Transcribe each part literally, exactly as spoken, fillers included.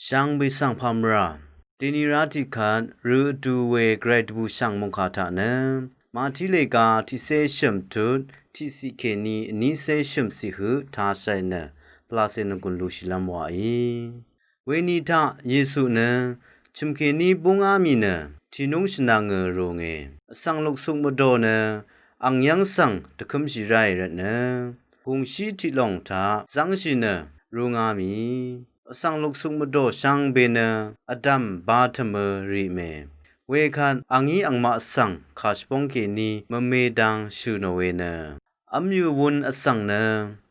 Shvngbe svng pàmvrà dèni rá tiqkvt rø vdu we gvray dvbùshv̀ng mòngkà taq nø Màtí lèga tiqcé shø̀m tut tiqciq kèní vnícé shø̀m ciq høq tāshàì nø pvlacè nvgùn lushìlv́m wàí. Weni taq Yesu nø chø̀m kèní búngá mì nø tìnúng shvnvngø rùnge. Vsvng luksuk mvdò nø ang yv́ng svng dvkǿmshì ráì rvtnø gùngshí tiqlòng taq zv́ngshì nø rúngá mì. Vsvng luksuk mvdò shvngbe nø vdv̀m batø̀mø rì mè. Wekvt a ngí angmaq svng kàshvbóng kèní mvme dang shø̀ nò we nø vmyø̀ wun vsvng nø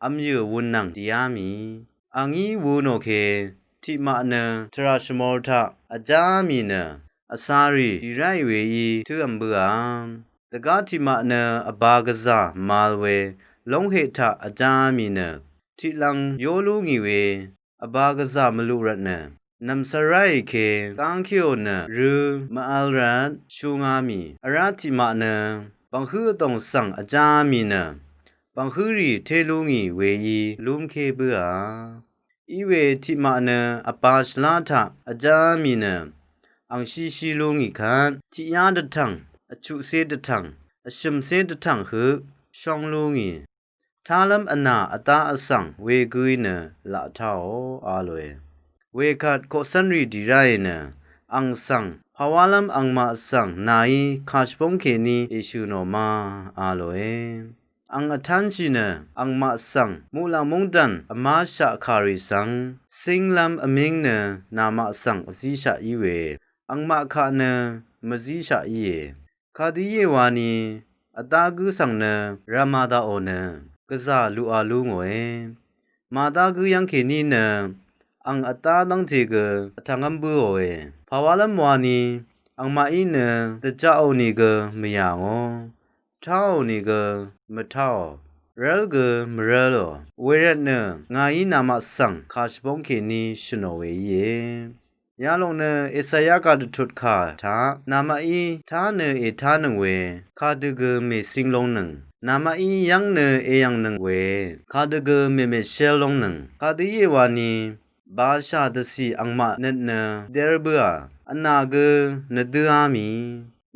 vmyø̀ wun nvng dìá mì. A ngí wu nò ke tiqmaq nø tvrà shvmor taq vjá mì nø vcārì dì ráì weí tǿvm bǿà. Dvgá tiqmaq nø vba gvzà màvl we lóngheq taq vjá mì nø tiqlvng yó lú ngì we vba gvzà mvluq rvtnø nv̀msvr ráì ke gáng kéò nø rø mvvl rvt shúngá mì. Vrá tiqmaq nø bv̀nghǿ vdòng svng vjá mì nø bv̀nghǿrì té lú ngì weí lúmké bǿà. Iwe tiqmaq nø vba shvlá taq vjá mì nø angshíshí lú ngì kvt tiqyá dvtv̀ng, vchuqcé dvtv̀ng, vshø̀mcé dvtv̀ng høq shóng lú ngì. Tálv́m vnà vdá vsvng wegǿí nø laq táò a lòe. Wekvt koqcv́nrì dì ráì nø ang svng pàwálv́m angmaq svng nàí kàshvbóng kèní èshø̀ nò ma a lòe. Ang vtánshì nø angmaq svng muqlàng móngdàn vmáshaq kàrì svng cínglv́m vmíng nø namaq svng vzíshaq í we angmaq kaq nø mvzíshaq íe. Kadø íe wani vdá gǿ svng nø rvmà daqò nø gvzà luqa lú ngòe. Màdá gǿ yv́ng kèní nø ang vdá dv́ngte gø vtv̀ngv́m bǿòe. Pàwálv́m wani angmaqí nø dvjaqò nìgø mvyà ngò, táò nìgø mvtáò, rv́l gø mvrv́lò. Wervtnø ngàí namaq svng kàshvbóng kèní shø̀nò we íe. Yalòng nø Esaya kà dvtut kà taq namaqí tá nø ètánøng we kadø gø mècíng lóngnøng, namaqí yv́ng nø èyv̀ngnøng we kadø gø mèmèshv́l lóngnøng. Kadø íe wani bashà dvcì angmaq nøt nø dér bǿà, vnà gø nvdǿá mì,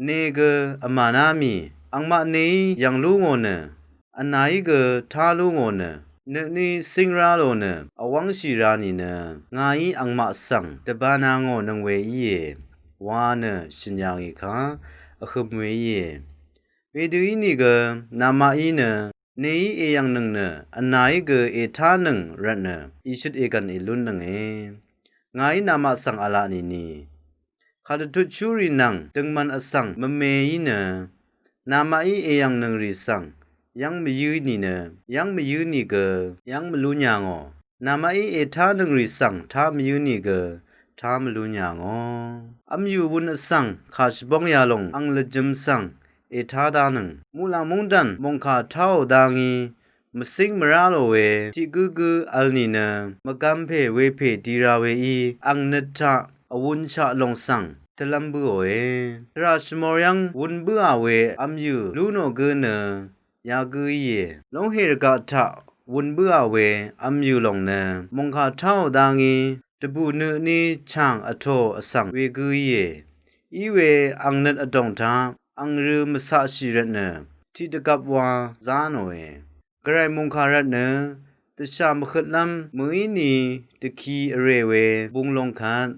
ne gø vmàná mì, angmaq neí yv̀ng lú ngò nø, vnàí gø tá lú ngò nø, nøtní cíng rá lò nø vwv́ngshì ra nìnø ngàí angmaq svng dvbānā ngò nøng we íe wa nø shø̀n yà ngì kà vhøm we íe. Wedø ínìgø namaqí nø neí èyv̀ngnøng nø vnàí gø ètánøng rvtnø ìshøt ègv̀n èlúnnønge. Ngàí namaq svng v̄la nìni kàdvtutshúrì nvng døngman vsvng mvmeí nø namaqí èyv̀ngnøng rì svng yv́ng mvyǿ nìnø yv́ng mvyǿ nìgø yv́ng mvlún yà ngò. Namaqí ètánøng rì svng tá mvyǿ nìgø tá mvlún yà ngò. Vmyù wun vsvng kàshvbóng yalòng ang lvjø̄m svng ètá dánøng. Muqlàng móngdàn mòngkà táò dá ngí mvcíng mvrá lò we tiq gǿgǿ vl nìnø mvgv̄m pè wepè di ra weí ang nøt taq vwunshaq lòng svng tvlv́m bǿòe. Tvrà shvmor yv́ng wun bǿà we vmyø̀ lú nò gǿ nø yagǿ íe. Lónghe rvgaq taq wun bǿà we vmyø̀ lòng nø mòngkà táò dá ngí dvbù nø tní chàng vtō vsvng wegǿ íe. Iwe ang nøt vdòng taq ang rø mvcaqshì rvtnø tiqdvgvp wa zá nòe. Gvray mòngkà rvtnø dvshà mvhøtlv́m mø̀íni dvki vrè we bung lòng kvt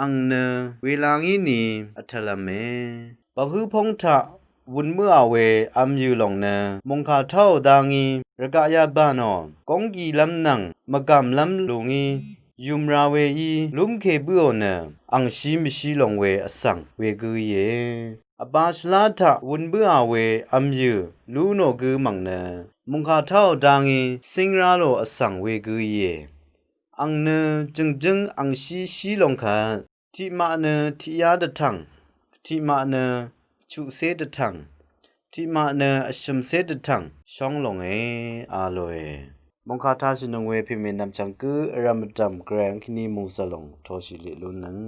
ang nø wela ngí ni vtvlv̄me. Bvhǿ póng taq wun bǿà we vmyø̀ lòng nø mòngkà táò dá ngí rvgaq yabà nò gónggilv́m nvng mvgàmlv́m lù ngí yùmra weí lúmke bǿò nø angshí mvshí lòng we vsvng wegǿ íe. Vba shvlá taq wun bǿà we vmyø̀ lú nò gǿ mv̀ng nø mòngkà táò dá ngí cíng rá lò vsvng wegǿ íe. Ang nø jø̀ngjǿng angshí shí lòng kvt tiqmaq nø tiqyá dvtv̀ng, tiqmaq nø chuqcé dvtv̀ng, tiqmaq nø vshø̀mcé dvtv̀ng shóng lònge a lòe. Mòngkà tāshìnøng we pèmènvm chv̀ng gǿ vrv̀m vdv̀m gvray v́ng kèní mòngzv̀l lòng vtoshì leq lúnnøng.